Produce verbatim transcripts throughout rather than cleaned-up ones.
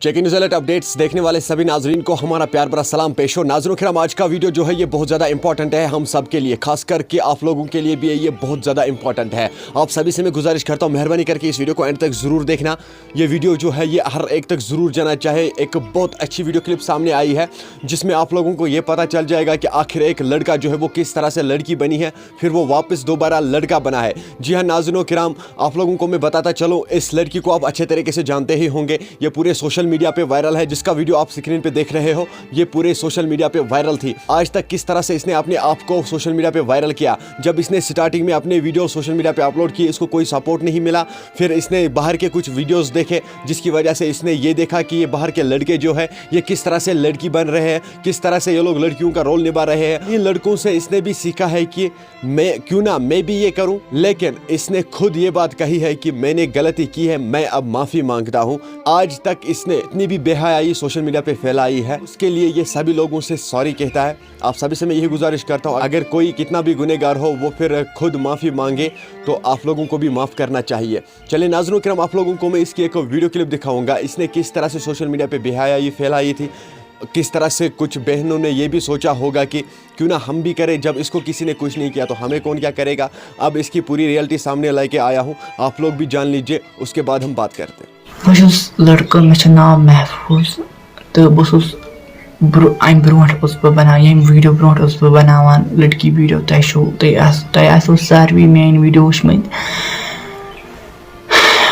Check news alert updates دیکھنے والے سبھی ناظرین کو ہمارا پیار بھرا سلام پیش ہو۔ ناظرین کرام، آج کا ویڈیو جو ہے یہ بہت زیادہ امپورٹنٹ ہے ہم سب کے لیے، خاص کر کے آپ لوگوں کے لیے بھی یہ بہت زیادہ امپورٹنٹ ہے۔ آپ سبھی سے میں گزارش کرتا ہوں، مہربانی کر کے اس ویڈیو کو اینڈ تک ضرور دیکھنا۔ یہ ویڈیو جو ہے یہ ہر ایک تک ضرور جانا چاہے۔ ایک بہت اچھی ویڈیو کلپ سامنے آئی ہے جس میں آپ لوگوں کو یہ پتہ چل جائے گا کہ آخر ایک لڑکا جو ہے وہ کس طرح سے لڑکی بنی ہے، پھر وہ واپس دوبارہ لڑکا بنا ہے۔ جی ہاں ناظرین و کرام، آپ لوگوں کو میں بتاتا چلوں، اس لڑکی کو آپ اچھے طریقے سے جانتے ہی ہوں گے۔ یہ پورے سوشل میڈیا پہ وائرل ہے، جس کا ویڈیو آپ سکرین پہ دیکھ رہے ہو، یہ پورے سوشل میڈیا پہ وائرل تھی۔ آج تک کس طرح سے اس نے اپنے آپ کو سوشل میڈیا پہ وائرل کیا؟ جب اس نے سٹارٹنگ میں اپنے ویڈیو سوشل میڈیا پہ اپلوڈ کیے، اس کو کوئی سپورٹ نہیں ملا۔ پھر اس نے باہر کے کچھ ویڈیوز دیکھے، جس کی وجہ سے اس نے یہ دیکھا کہ یہ باہر کے لڑکے جو ہے یہ کس طرح سے لڑکی بن رہے ہیں، کس طرح سے یہ لوگ لڑکیوں کا رول نبھا رہے ہیں۔ ان لڑکوں سے اس نے بھی سیکھا ہے کہ میں کیوں نہ میں بھی یہ کروں۔ لیکن اس نے خود یہ بات کہی ہے کہ میں نے غلطی کی ہے، میں اب معافی مانگتا ہوں۔ آج تک اس نے اتنی بھی بے حیائی سوشل میڈیا پہ پھیلائی ہے، اس کے لیے یہ سبھی لوگوں سے سوری کہتا ہے۔ آپ سبھی سے میں یہی گزارش کرتا ہوں، اگر کوئی کتنا بھی گنہگار ہو، وہ پھر خود معافی مانگے تو آپ لوگوں کو بھی معاف کرنا چاہیے۔ چلے ناظرین کرام، آپ لوگوں کو میں اس کی ایک ویڈیو کلپ دکھاؤں گا، اس نے کس طرح سے سوشل میڈیا پہ بے حیائی پھیلائی تھی، کس طرح سے کچھ بہنوں نے یہ بھی سوچا ہوگا کہ کیوں نہ ہم بھی کریں، جب اس کو کسی نے کچھ نہیں کیا تو ہمیں کون کیا کرے گا۔ اب اس کی پوری ریئلٹی سامنے لے کے آیا ہوں، آپ لوگ بھی جان لیجئے، اس کے بعد ہم بات کرتے ہیں۔ بہٕ چھُس لٔڑکہٕ، مےٚ چھُ ناو محفوظ، تہٕ بہٕ اوسُس برٛو-، اَمہِ برٛونٛٹھ اوسُس بہٕ بَناوان، ییٚمہِ ویٖڈیو برٛونٛٹھ اوسُس بہٕ بَناوان لٔڑکی ویٖڈیو۔ تۄہہِ چھُو، تۄہہِ آس-، تۄہہِ آسِوٕ ساروٕے میٛٲنۍ ویٖڈیو وٕچھمٕتۍ۔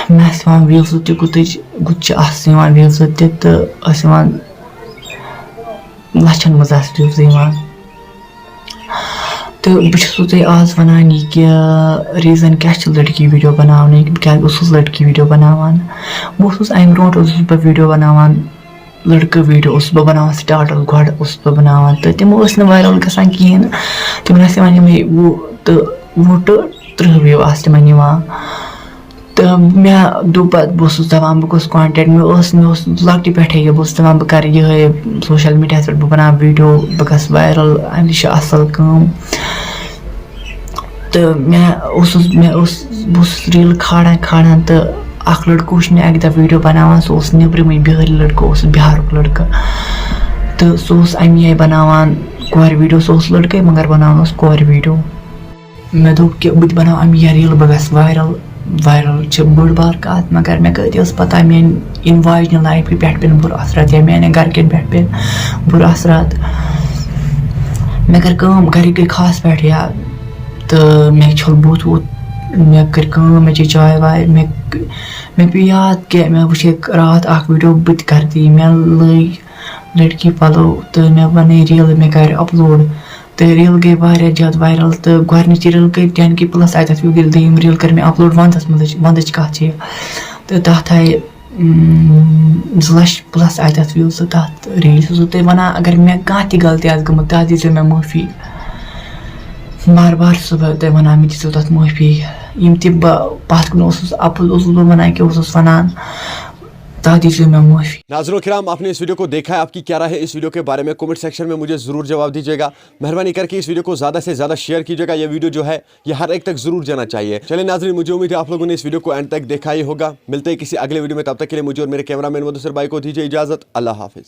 مےٚ آسہٕ یِوان وِیوزٕ تہِ گُتٕج، گُتجہِ آسہٕ یِوان وِیوزٕ تہِ، تہٕ ٲسۍ یِوان لَچھَن منٛز آسہٕ وِیوزٕ یِوان۔ تہٕ بہٕ چھُسو تۄہہِ آز وَنان یہِ کہِ ریٖزَن کیٛاہ چھِ لٔڑکی ویٖڈیو بَناونٕکۍ، بہٕ کیٛازِ اوسُس لٔڑکی ویٖڈیو بَناوان۔ بہٕ اوسُس اَمہِ برونٛٹھ اوسُس بہٕ ویٖڈیو بَناوان، لٔڑکہٕ ویٖڈیو اوسُس بہٕ بَناوان، سٹاٹَس گۄڈٕ اوسُس بہٕ بَناوان، تہٕ تِم ٲسۍ نہٕ وایرَل گژھان کِہیٖنۍ۔ تِمَن ٲسۍ یِوان یِمَے وُہ تہٕ، وُہ ٹُو تٕرٛہ وِیو آسہٕ تِمَن یِوان۔ تہٕ مےٚ دوٚپ پَتہٕ، بہٕ اوسُس دَپان، بہٕ گوٚژھ content، مےٚ اوس، مےٚ اوس لۄکٹہِ پٮ۪ٹھَے یہِ، بہٕ اوسُس دَپان، بہٕ کَرٕ یِہوٚے social mediaہَس پٮ۪ٹھ، بہٕ بَناوٕ ویٖڈیو، بہٕ گژھٕ viral، اَمہِ نِش چھِ اَصٕل کٲم۔ تہٕ مےٚ اوسُس، مےٚ اوس، بہٕ اوسُس ریٖلہٕ کھالان، کھالان، تہٕ اَکھ لٔڑکہٕ وُچھ مےٚ اَکہِ دۄہ ویٖڈیو بَناوان، سُہ اوس نیٚبرِمٕے بِہٲری لٔڑکہٕ، اوس سُہ بِہارُک لٔڑکہٕ، تہٕ سُہ اوس اَمی آیہِ بَناوان کورِ ویٖڈیو، سُہ اوس لٔڑکَے مگر بَناوان اوس کورِ ویٖڈیو۔ مےٚ دوٚپ کہِ بہٕ تہِ بَناوٕ اَمہِ یہِ ریٖلہٕ، بہٕ گژھٕ viral۔ Viral چھِ بٔڑ بار کَتھ، مگر مےٚ کۭتیاہ ٲس پَتہ، میٛانہِ یِنہٕ واجنہِ lifeہِ پٮ۪ٹھ پیٚن بُرٕ اثرات یا میٛانٮ۪ن گَرِکٮ۪ن پٮ۪ٹھ پیٚن بُرٕ اثرات۔ مےٚ کٔر کٲم، گَرِکۍ گٔے خاص پٮ۪ٹھ یا، تہٕ مےٚ چھوٚل بُتھ وُتھ، مےٚ کٔر کٲم، مےٚ چے چاے واے، مےٚ، مےٚ پیوٚو یاد کہِ مےٚ وٕچھے راتھ اَکھ ویٖڈیو، بہٕ تہِ کَرٕ تی۔ مےٚ لٲگۍ لٔڑکی پَلو تہٕ مےٚ بَنٲے ریٖلہٕ، مےٚ کَرِ upload۔ تہٕ ریٖل گٔے واریاہ زیادٕ viral تہٕ گۄڈٕنِچ ریٖل گٔے ten K plus آیہِ تَتھ view، ییٚلہِ دوٚیِم ریٖل کٔر مےٚ upload وَندَس منٛزٕچ، وَندٕچ کَتھ چھِ یہِ، تہٕ تَتھ آیہِ، اۭں، زٕ لَچھ plus آیہِ تَتھ views تہٕ تَتھ ریٖلہِ چھُسو تۄہہِ وَنان، اگر مےٚ کانٛہہ تہِ غلطی آسہِ گٔمٕژ، تَتھ دیٖزیو مےٚ معٲفی۔ بار بار چھُسو بہٕ تۄہہِ وَنان، مےٚ دیٖزیو تَتھ معٲفی۔ یِم تہِ بہٕ پَتھ کُن اوسُس، اَپُز اوسُس بہٕ وَنان کہِ اوسُس وَنان، تَتھ دیٖزیو مےٚ معٲفی۔ ناظرین کرام، آپ نے اس ویڈیو کو دیکھا ہے، آپ کی کیا رائے ہے اس ویڈیو کے بارے میں؟ کمنٹ سیکشن میں مجھے ضرور جواب دیجیے گا۔ مہربانی کر کے اس ویڈیو کو زیادہ سے زیادہ شیئر کیجیے گا، یہ ویڈیو جو ہے یہ ہر ایک تک ضرور جانا چاہیے۔ چلے ناظرین، مجھے امید ہے آپ لوگوں نے اس ویڈیو کو اینڈ تک دیکھا ہی ہوگا۔ ملتے ہیں کسی اگلے ویڈیو میں، تب تک کے لیے مجھے اور میرے کیمرہ مین مدثر بھائی کو دیجیے اجازت۔ اللہ حافظ۔